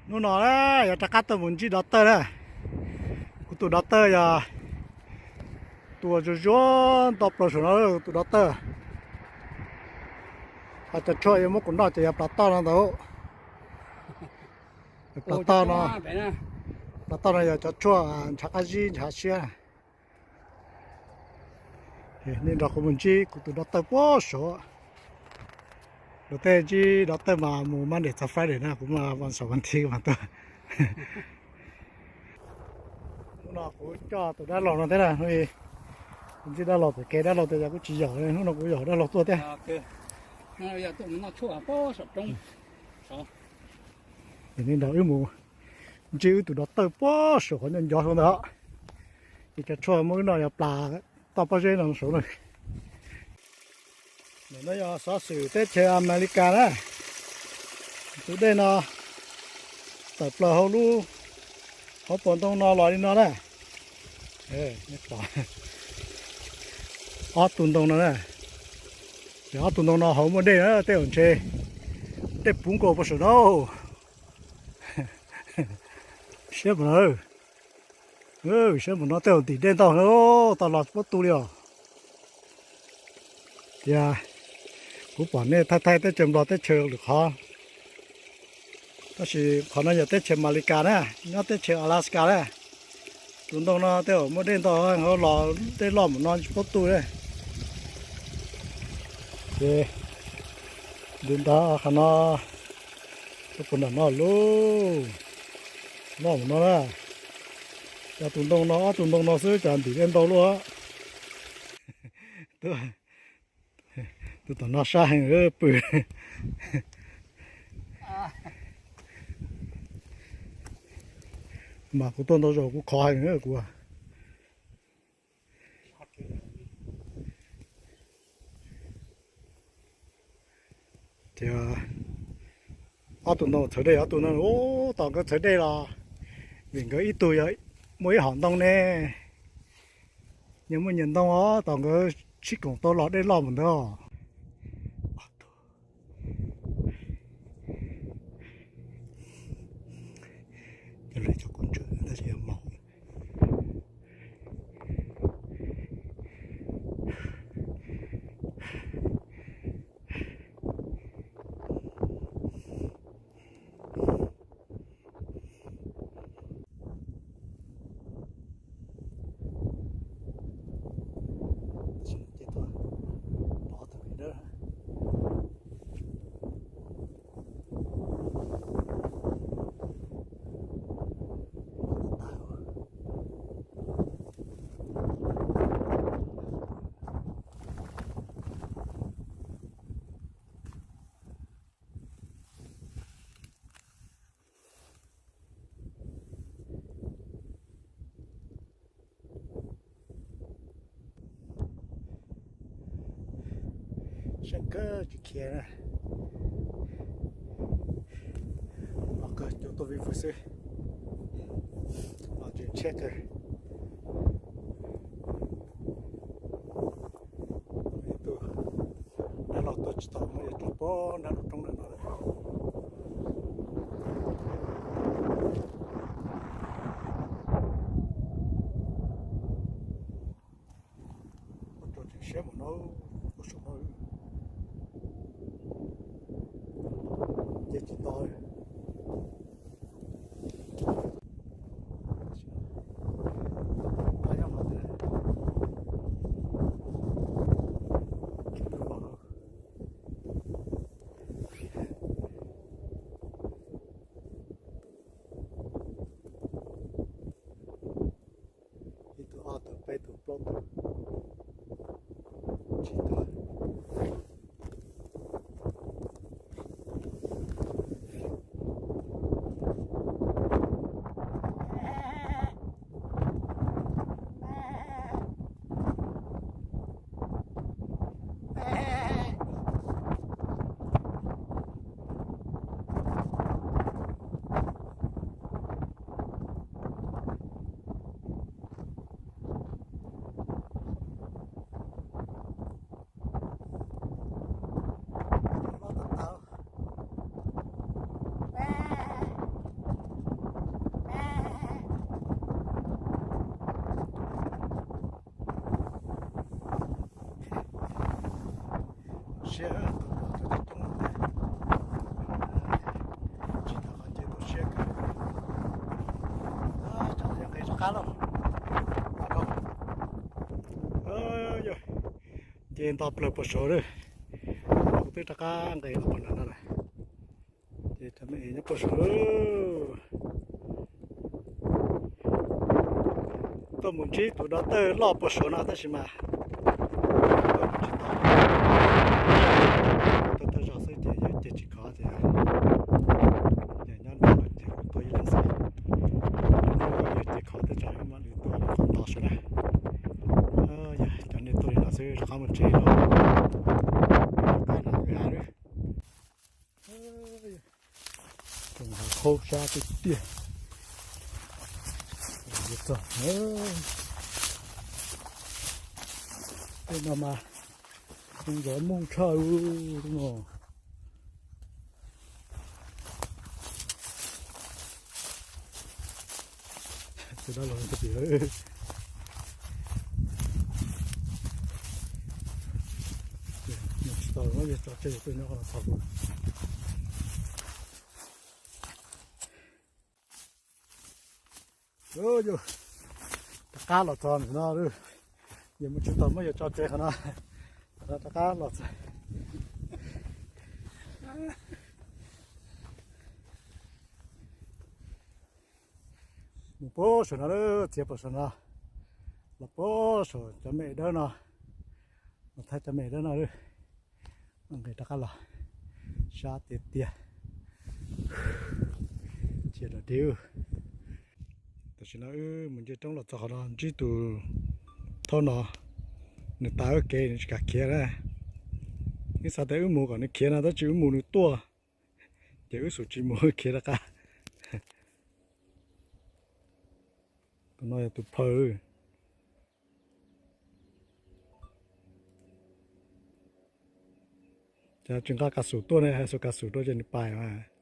Hnub no na, yog rov qab tuaj mus ntsib dov tawj na. Kuv tus dov tawj yog tus uas zuag zuag nto plaws saum no, tus dov tawj. Ho cov tshuaj yuav muab kuv noj ces yog plas toj no ntag. Plas toj no, plas toj no yog cov tshuaj ntshav qab zib ntshav siab. Nej nrog kuv mus ntsib kuv tus dov tawj puag saud. Luag tej ntsib dov tawj mas mus Monday txog Friday na, kuv mas vas xaum vas thiv mas tuaj. Hnub no kuv coj tus dab laug no thiab na, kuv ntsib dab laug pem kev, dab laug tias yog kuv tsis yaum, hnub no kuv yaum dab laug tuaj thiab. Ces nej nrog wb mus ntsib wb tus dov tawj puag saum qhov ncov ncov saum ntawd. Ces cov tshuaj muab wb noj yog plas toj pob zeb no saud na. Ntawm no yog xov xwm teb chaws Amelikas na. Tus dej no tawm plaws hauv lub, hauv paus ntoo no los li no na. Ob tug ntoo no na, ces ob tug ntoo no hauv muaj dej na, tej zaum ntshe dej puv nkaus puag saum no. Siab mus no, siab mus no tej zaum ntim dej ntau na, tau los tsis paub tu li os. Tias kuv pom nej thaij thaij teb chaws Nplog teb chaws lwm qhov, tab sis qhov no yog teb chaws Amelikas na, nyob teb chaws Alaska na. Tus ntoo no tej zaum muaj dej ntau, los dej loj mus no tsis paub tu li. Ces ntim ntawd qhov no, tuaj puag nram no lauj, loj mus no na. Cov tus ntoo no, ob tug ntoo no xwb cas ntim dej ntau luaj. Tus tom no sab heev pw. Mas kuv tuaj ntau zaus kuv khov heev kuv. Tias ob tug ntoo txhawv dej, ob tug no ub, tos nkawd txhawv dej los, vim nkawd ib tug yog muaj ib hom ntoo ne, nyias muaj nyias ntoo os, tos nkawd sib koom tau los dej loj mus ntawd os. Cov kuv ntswm tab sis yog moos. Seem kawg tsis khiav na. Los kawg cua tuaj vij vwg xwb. Los tseem tshiab kawg. Ib tug dab laug tuaj tsis tau, muab yog tsis pom dab laug roob ntawm no. Ua rau tseem siab mus no, ua saum no nce tsis tau. Ib tug, ob tug, peb tug, plaub tug, tsib tug. Yog, nce nto plaws puag saud lawm, kuv twb rov qab nqes los puag nram no lawm. Ces cov me es nyob puag saud. Tuaj mus ntsib tus dov tawj loj puag saud no tab sis mas tuaj mus tsis tau. Tuaj tawm zog xwb ces yawg ces tsis khov ces, ces nyob nram lawm ces kuv tuaj ib leeg xwb. Yawg ces khov tej tsam mam li tuaj qhov ntawd saud na. Yog cov nej tuaj li no xwb rov qab mus tsev los. Qab no wb ha lawm. Tsoom hav khaub sab tiag tiag. Txog tej no mas zoo zov mooj tshaj no. Tus dab laug tias, tsis tau, yog tso tseg tuaj nyob qhov no txog kuv. Yog rov qab los txog ntawm no, yog mus tsis tau muab yawg tso tseg qhov no, rov qab los txog. Mus puag saum no lawm, txiav puag saum no, los puag saum cov me dawb no, los thaij cov me dawb no lawm, nqis rov qab los, sab tiag tiag, cia dog dig. Tam sim no wb mus nce roob los txog qhov no ntsib tus thauj no, nws tav wb kev nws tsis kam khiav na. Wb xav tias wb mus kom nws khiav no tab sis wb mus nws tuaj, ces wb xum tsis mus khiav rov qab. Tus no yog tus phaw. Ces tsis nqa kas xum tuaj ne, hais xum kas xum rau ces nws pais mas.